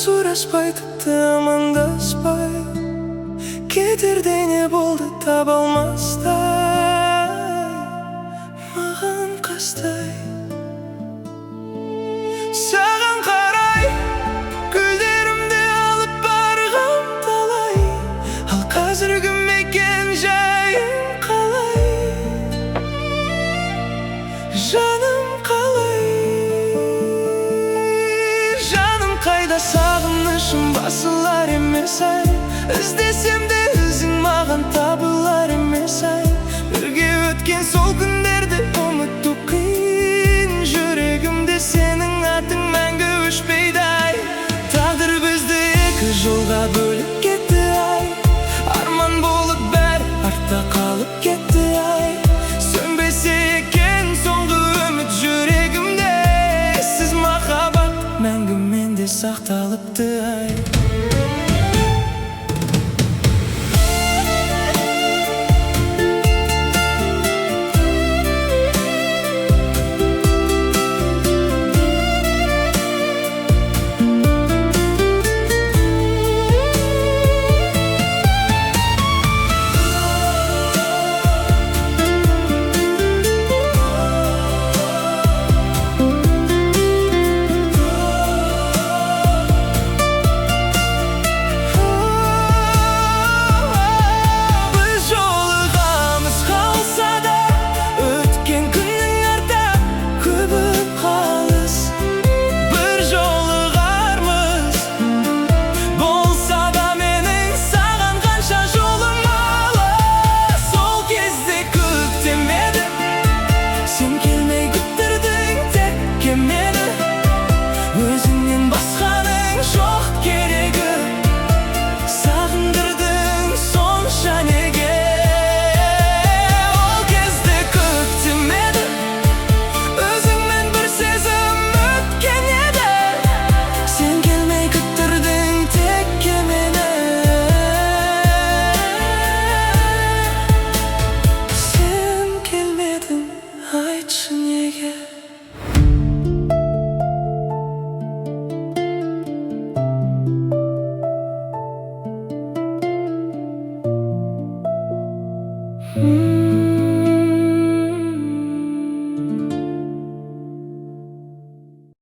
Сұраспай, тіпті амандаспай кетерде не болды, таба алмастай маған қастай. Саған қарай гүлдерімді алып барғам талай. Ал қазіргі мекен жайың қалай, жаным, қалай, жаным, қайда? Сағынышым басылар емес ай. Іздесем де ізің маған табылар емес ай. Бірге өткен сол күн